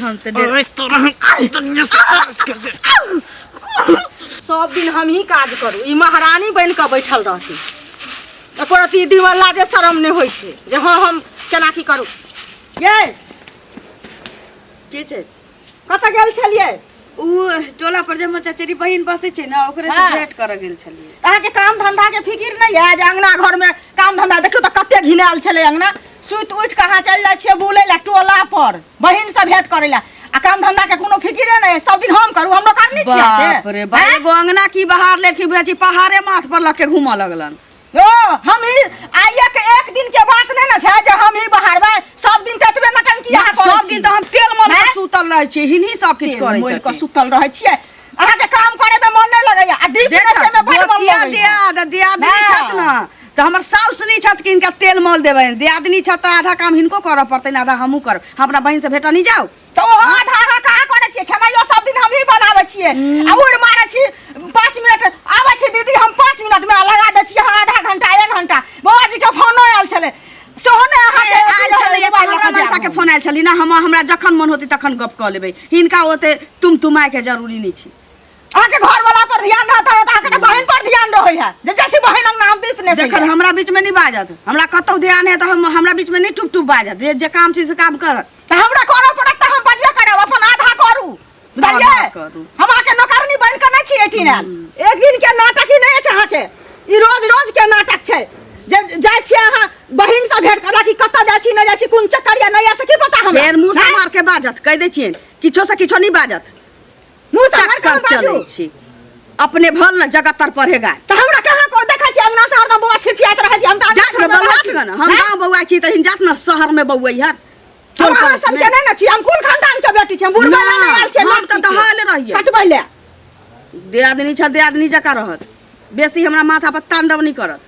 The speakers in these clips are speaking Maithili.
हम तऽ डर अरे तोरा हम दुनिया से तरस कर दे। सब दिन हम ही काज करू, ई महारानी बनि कऽ बैठल रहती, एको रत्ती दिवाल लाजे शरम नहि होइ छै जे हँ हम केना की करू। ये के छै? कतऽ गेल छलियै? उ टोला पर जे हमर चचेरी बहिन बसै छै ने, ओकरे से हाँ। भेंट करऽ गेल छलियै। अहाँके काम धंधा के फिकिर नहि यऽ जे अंगना घरमे काम धंधा देखियौ तऽ कते घिनायल छलै अंगना। सुति उठि कऽ अहाँ चलि जाइ छियै बुलै लए टोला पर बहिन से भेंट करै लए, आ काम धंधा के कोनो फिकिरे नहि, सब दिन हम करू, हमरो करनी छियै अहाँके? बाप रे बाप, एगो अंगना की बाहर लेखी बुझै छी, पहाड़े माथ पर लऽ के घूमऽ लगलन। ओ हम ही आइए के एक दिन के बात नहीं ना छै जे हम ही बहारबै, सब दिन ततबे नटंकी अहाँ करै सब छी। दिन तऽ हम तेल मल के हैं? सुतल रहै छी, हिनही सब किछु तेल करै मोलि कऽ छथिन। सुतल रहै छियै, अहाँके काम करे में मन नहीं लगैया आ दीप देखत, नशे में बड़ मन गोतिया लगैया। दियाद दियादनी ना। छथि ने तऽ हमर साउस नहि छथि कि हिनका तेल मल देबनि, दियादनी छथि तऽ आधा काम हिनको करऽ पड़तनि, आधा हमहूँ करब। हम अपना बहिनसँ भेटऽ नहि जाउ? तऽ ओहो आधा अहाँ कहाँ करै छियै? खेनाइयो सब दिन हमही बनाबै छियै आ उड़ मारै छी, 5 मिनट आबै छी दीदी हम 5 मिनट में लगा दै छियै अहाँ आधा घंटा 1 घंटा। बाबा जी के फोनो आयल छलै सेहो नहि अहाँके आयल छलै तऽ हमरा मनसा के फोन आयल छलै ने, हम हमरा जखन मन होतै तखन गप कऽ लेबै, हिनका ओते तुम तुमाय के जरूरी नहि छै। अहाँके घर वाला पर ध्यान रहता है तऽ अहाँके तऽ बहिन पर ध्यान रहै है जे जैसे बहिन अंगना हम दीप नहि जखन हमरा बीच में नहीं बाजत, हमरा कतौ ध्यान है तऽ हम हमरा बीच में नहीं टुप टुप बाजत, जे जे काम छै से काम करत। तऽ हमरा करऽ पड़त तऽ हम बजबे करब, अपन आधा करू बुझलियै? आधा करू। हम अहाँके नौकरनी बनि कऽ नहि छी एहिठिन आयल, एक दिन के नाटक ही नहि अछि अहाँके, ई रोज रोज के नाटक छै जे जाइ छियै अहाँ बहिन से भेंट करला कि कतऽ जाइ छी नहि जाइ छी, कोन चक्कर या नहि या से की पता हमरा। फेर मुँह हैं? सम्हार के बाजत, कहि दै छियनि किछो से किछो नहीं बाजत। मुँह सम्हार के चक्कर बाजू। चलै छी अपने भल न जगत तर पढ़ेगा। तऽ हमरा कहाँ को देखै छी अंगना से हरदम बौआ छिछियाइत रहै छी, हम तऽ जात न अंगना बौआ रहै छी छी। न, हम हैं? गाँव बौआ छी तऽ हिन जात न शहर में बौआ हत। हम अहाँ सबके नहि ने छी, हम कुल खानदान के बेटी छी, हम बुढ़बै लए नहि आयल छियै। हम तऽ दहाल रहियै। कटबै लए। दियादनी छ दियादनी जकाँ रहत, बेसी हमरा माथा पर तांडव नहीं करत।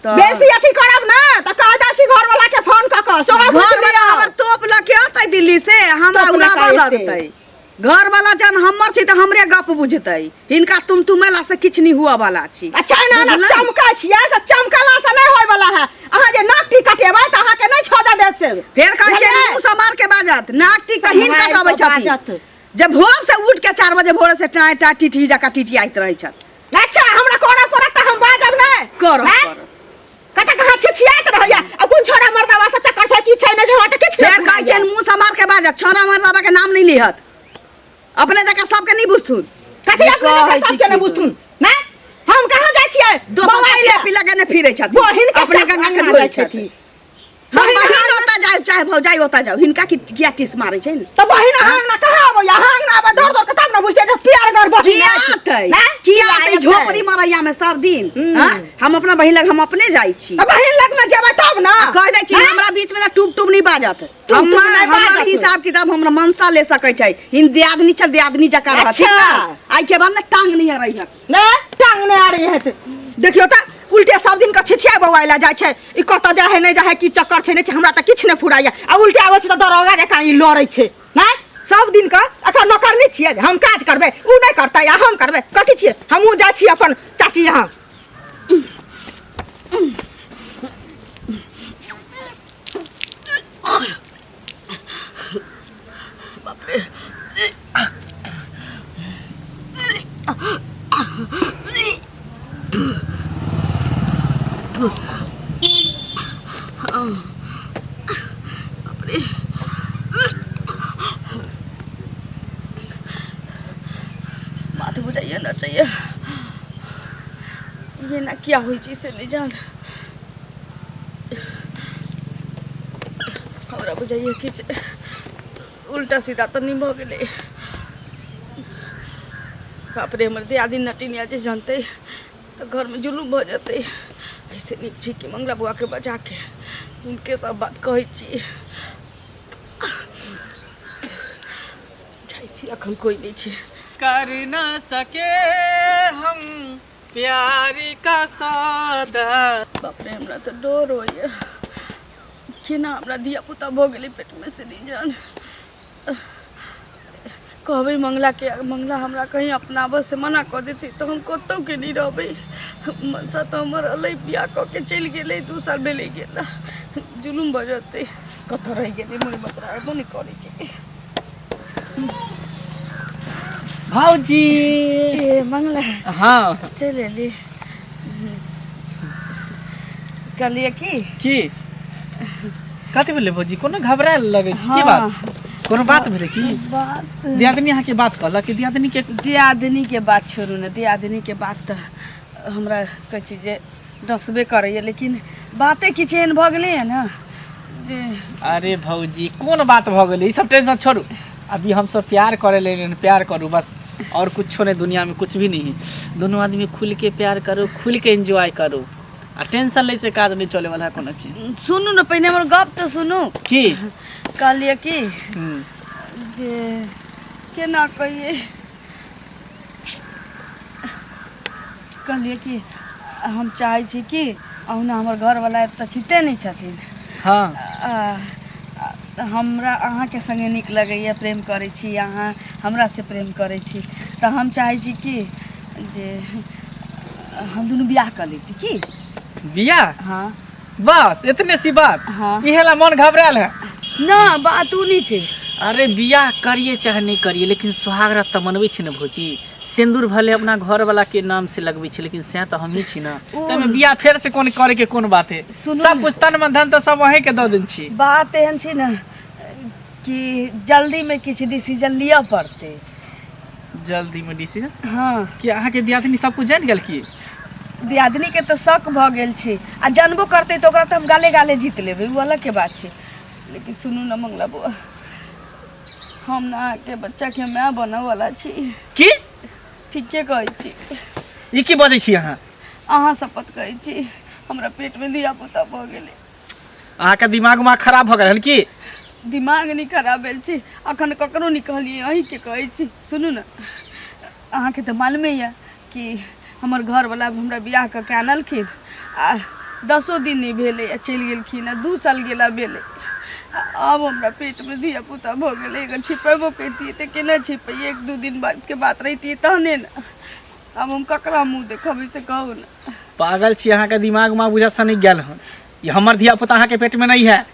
तऽ बेसी अथी करब ना तऽ कह दै छी घर वाला के फोन कऽ कऽ सोहा घर वाला हमर तोप लऽ के अतै दिल्ली से, हमरा तोप लऽ के उड़ाबऽ अयतै। लगतै। घर वाला जहन हमर छी तऽ हमरे गप बुझतै, हिनका तुम तुमेला से किछु नहीं हुआ वाला छी। अच्छा ना ना बुझलै? चमकै छियै से चमकला से नहीं होय वाला है, अहाँ जे नाक टी कटेबै तऽ अहाँके नहीं छोड़ देत से। फेर कहै छै बुझलियै? मुँह सम्हार के बाजत, नाक टी तऽ हिनका सम्हारि कटबै कऽ छथिन। बाजत। जे भोर से उठ के 4 बजे भोर से टाँ टाँ टिटही जकाँ टिटियाइत रहै छथि। अच्छा हमरा करऽ पड़त तऽ हम बाजब नहि। करऽ हैं? पड़त। कतऽ कहाँ छिछियाइत रहैया आ कोन छोड़ा मर्दावा से चक्कर छै की छै नहि छै, हमरा तऽ किछु नहि फेर कहै बुझाइया। छै मुँह सम्हार के बाजत, छोड़ा मर्दावा के नाम नहीं लिहत, अपने जकाँ सबके नहीं बुझथुन। कथी अपने कहै जकाँ छी सबके नहीं की बुझथुन? नहि हम कहाँ जाइ छियै? दोसर बौआ के लए। पीला के नहीं फिरै छथिन, बहिन के अपने चक्कर गंगा के अंगना धोइ जाइ छथिन। छथिन। हम बहिन बहिन अहाँ ओतऽ जाउ चाहे भौजाई ओतऽ जाउ, हिनका की किया टीस मारै छै ने? तऽ बहिन अहाँ अंगना कहाँ अबैया? अहाँ अंगना आबै दौड़ दौड़ के तब ने बुझतै जे प्यार गर बहिन किया अछि। आतै? नहि? किया आतै? एतै? झोपड़ी मरैया में सब दिन, हम्म। हाँ? हम अपना बहिन लग हम अपने जाइ छी। तऽ बहिन लग में जेबै तब ने। आ कहि दै छी हैं? हमरा बीच में ना टूप टूप नहीं बाजत। टूप हमर नहि हमर बाजत। हिसाब किताब हमरा मनसा ले सकै छै, हिन दियादनी छै दियादनी जकाँ रहत, ठीक अच्छा। ने? आइ के बाद ने टांग नहीं अरै हत। ने टांग नहीं आ रही है, देखियौ तऽ उल्टे सब दिन के छिछिया बौआइ लए जाइ छै, ई कतऽ जाइ है नहि जाइ है की चक्कर छै नहि छै, हमरा तऽ किछु नहि फुराइया आ उल्टे आबै छै तऽ दरोगा जकाँ ई लड़ै छै। नहि सब दिन के एखन नौकरनी छियै, हम काज करबै ओ नहि करतै आ हम करबै, कथी छियै? हमहूँ जाइ छी अपन चाची यहाँ। माथ बुझाइए ना चाहिए, ये ना क्या हुई चीज से नहीं जान, हमरा बुझाइए किछु उल्टा सीधा तऽ नहि भऽ गेलै। बाप रे, हमर दियादिनी नटिनिया जे जानतै तऽ घरमे जुलुम भऽ जेतै। ऐसे नीक छी कि मंगला बौआके बजाके हुनके सब बात कहै छी। जाइ छी, अखन कोइ नहि छै। कर न सके हम प्यार का सौदा। बाप रे, हमरा तऽ डर होइए, केना हमरा धियापुता भऽ गेलै पेटमे से नहि जान। कहबै मंगलाके, मंगला हमरा कहीं अपनाबऽ से मना कऽ देतै तऽ हम कतहुके नहि रहबै। मनसा तऽ हमर अलै बियाह कऽ के चलि गेलै, 2 साल भेलै गेला, जुलुम भऽ जेतै। कतऽ रहि गेलै मोर बचरा, एबो नहि करै छै। भौजी। ए मंगला। हाँ। चलि एली। कहलियै की की कथी भेलै भौजी? कोनो घबरायल लगै छी की? हाँ। बात कोनो बात भेलै की? बात दियादनी अहाँके बात कहलक कि दियादनी के? दियादनी के बात छोड़ू ने, दियादनी के बात तऽ हमरा कहै छी जे डसबे करैए, लेकिन बाते किछु एहन भऽ गेलैए ने जे। अरे भौजी, कोन बात भऽ गेलै? ई सब टेंशन छोड़ू। अभी हम सब प्यार करे ले रहे, प्यार करू बस, और कुछो नहीं। दुनिया में कुछ भी नहीं है। दोनों आदमी खुल के प्यार करू, खुल के एंजॉय करू, आ टेंशन लै से काज नहीं चले वाला है कोनो चीज। सुनू ने, पहिने हमर गप तऽ सुनू। की? कहलियै की जे केना कहियै, कहलियै कि हम चाहै छी कि अहुना हमर घरवला एतऽ छिते नहि छथिन। हाँ। हमरा अहाँके सङ्गे नीक लगैए, प्रेम करै छी, अहाँ हमरासँ प्रेम करै छी, तऽ हम चाहै छी कि जे हम दुनू बियाह कऽ लैती की। बियाह? हाँ। बस इतने सी बात? हाँ। इहे ला मन घबरायल है? ना, बात उ नहि छै। अरे बियाह करिए चाहे नहीं करिए, लेकिन सुहाग रात तऽ मनबै छी ने भौजी। सिन्दूर भले अपना घर वाला के नाम से लगबै छी, लेकिन सएह तऽ हमही छी ने। ताहिमे बियाह फेर से कोन करे के कोन बात है? सुनू सब ने। कुछ तन मन धन तऽ सब अहीं के दऽ देन छी। बात एहन छै ने कि जल्दीमे किछु डिसीजन लिअ पड़तै। जल्दी में डिसीजन? हाँ। कि अहाँके दियादनी सब कुछ जानि गेल की? दियादनीके तऽ शक भऽ गेल छै, आ जानबो करतै तऽ ओकरा तऽ हम गाले गाले जीत लेबै, ओ अलगके बात छै। लेकिन सुनू ने मंगला बौआ, हम ने अहाँके बच्चाके माय बनऽवला छी। की? ठीके कहै छी। ई की बजै छी अहाँ? अहाँ शपथ कहै छी, हमरा पेटमे धियापुता भऽ गेलै। अहाँके दिमाग उमाग खराब भऽ गेल हन की? दिमाग नहि खराब भेल छै। अखन ककरो नहि कहलियै, अहीँके कहै छी। सुनू ने, अहाँके तऽ मालूमे यऽ कि हमर घरवला हमरा बियाह कऽ के आनलखिन आ 10 दिन नहि भेलै आ चलि गेलखिन, आ 2 साल गेला भेलै, आ आब हमरा पेटमे धियापुता भऽ गेलै। अगर छिपेबो करितियै तऽ केना छिपैयै? 1-2 दिन बादके बात रहितियै तहने ने। आब हम ककरा मुँह देखबै से कहू ने। पागल छी अहाँके? दिमाग उमाग बुझा सनकि गेल हन। ई हमर धिया पुता अहाँके पेट में नहीं है।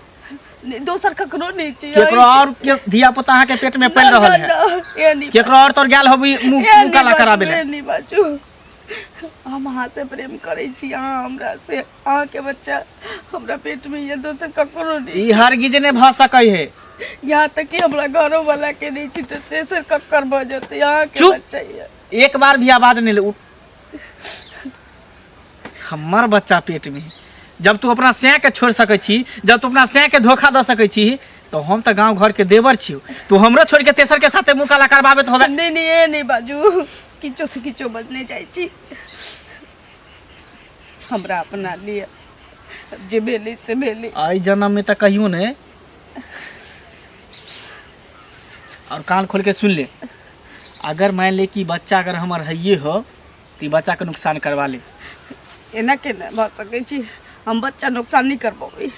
नहि, दोसर ककरो नहि छै। केकरो और के धिया पुता अहाँके पेट में पलि रहल है। केकरो और तोर गेल होबी मुँह मुँह काला कराबे ले। नहि बाजू, हम अहाँ से प्रेम करै छी, अहाँ हमरा से, अहाँके बच्चा हमरा पेट में ये, दोसर ककरो नहि। ई हरगिज नहि भऽ सकै है। यहाँ तक कि हमरा घरो वाला के नहीं छी तऽ तेसर कक्कर भऽ जेतै अहाँके चुप। बच्चा ये। एक बार भी आवाज नहीं ले। हमर बच्चा पेट में, जब तू अपना सैं के छोड़ सकै छी, जब तू अपना सैं के धोखा दऽ सकै छी, तो हम तऽ गांव घर के देवर छी, तू हमरो छोड़ के तेसर के साथे मुँह काला करबाबे तो होबे। नहि नहि, ए नहि बाजू, किछो से किछो बजने जाइ छी। हमरा अपना लिए, जे भेलै से भेलै। एहि जन्म में तऽ कहियो ने। और कान खोल के सुन ले, अगर मान ले कि बच्चा अगर हमर हइये हो तो ई बच्चा के नुकसान करवा ले। एना केना भऽ सकै छी? हम बच्चा नुकसान नहि करबेबै।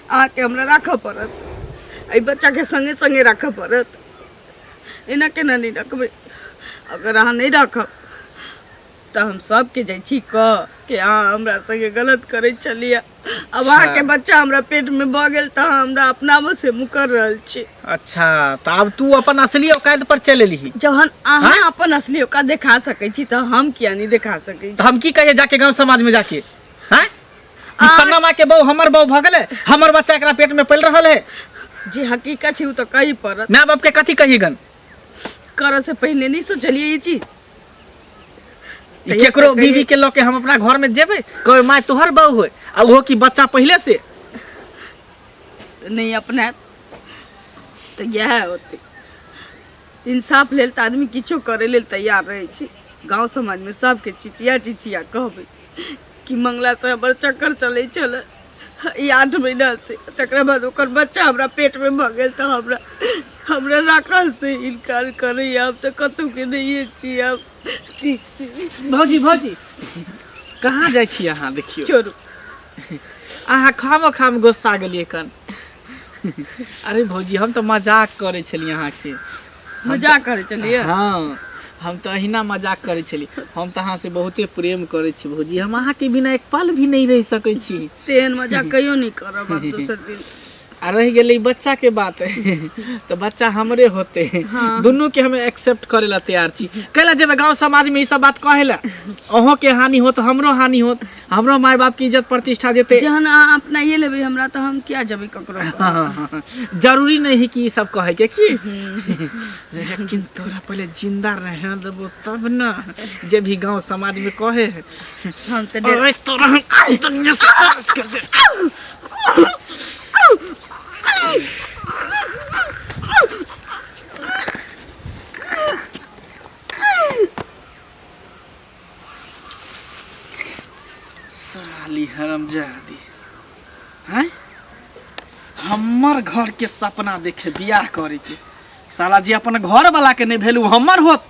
अहाँके हमरा राखऽ पड़त, एहि बच्चाके सङ्गे सङ्गे राखऽ पड़त। एना केना नहि रखबै? अगर अहाँ नहि राखब तऽ हम सबके जाइ छी कह कि अहाँ हमरा सङ्गे गलत करै छलियै। अब अहाँके बच्चा हमरा पेटमे भऽ गेल तऽ अहाँ हमरा अपनाबऽ से मुकर रहल छी। अच्छा, तऽ आब तू अपन असली औकात पर चलि एलही। जहन अहाँ अपन असली औकात देखा सकै छी तऽ हम किया नहि देखा सकै छी? तऽ हम की कहियै जाके गाँव समाज में जाके? हैं, ई फन्ना माँ के बहू हमर बहू भऽ गेलै, हमर बच्चा एकरा पेट में पलि रहल है। जे हकीकत छै ओ तऽ कही पड़त। माय बाप के कथी कही गन? करऽ से पहिने नहि सोचलियै ई चीज? ई केकरो बीवी के लऽ के हम अपना घर में जेबै, कहबै माय तोहर बहू होय, आ ओहो की बच्चा पहिले से? नहि अपनायब तऽ इएह होतै। इंसाफ लेल तऽ आदमी किछो करै लेल तैयार रहै छै। गाँव समाजमे सबके चिचिया चिचिया कहबै कि मंगलासँ हमर चक्कर चलै छलै ई 8 महीनासँ, तकरा बाद ओकर बच्चा हमरा पेटमे भऽ गेल तऽ हमरा हमरा राखऽ से इनकार करैए। आब तऽ कतहुके नहिए छी आब। भौजी, भौजी, कहाँ जाइ छी अहाँ? देखियौ। छोड़ू। अहाँ खामो खाम गुस्सा गेलियै कन। अरे भौजी, हम तऽ मजाक करै छलियै अहाँ से। मजाक करै छलियै? हाँ, हम तऽ अहिना मजाक करै छलियै। हम तऽ अहाँ से बहुते प्रेम करै छी भौजी, हम अहाँके बिना एक पल भी नहीं रहि सकै छी। तेहन मजाक कहियो नहि करब आब दोसर दिन। आ रहि गेलै बच्चा के बात, तऽ बच्चा हमरे होते। दुनू के हम एक्सेप्ट करे ला तैयार छी। कैला जेबै गांव समाज में ई सब बात कहे ला? अहों के हानि होत, हमरो हानि होत, हमरो माय बाप के इज्जत प्रतिष्ठा जेते। जहन अहाँ अपनाइए लेबै हमरा तऽ हम किया जेबै ककरो? हाँ, जरूरी नहीं है कि ई सब कहे के की, लेकिन तोरा पहले जिंदा रह देबो तब न जे भी गांव समाज में कहे है। हम तऽ डर अरे तोरा हम दुनिया से खलास कर दे। साली हरामजादी हैं, हमर घर के सपना देखे बियाह करे के। साला जे अपन घर वाला के नहीं भेलू, हमर होत।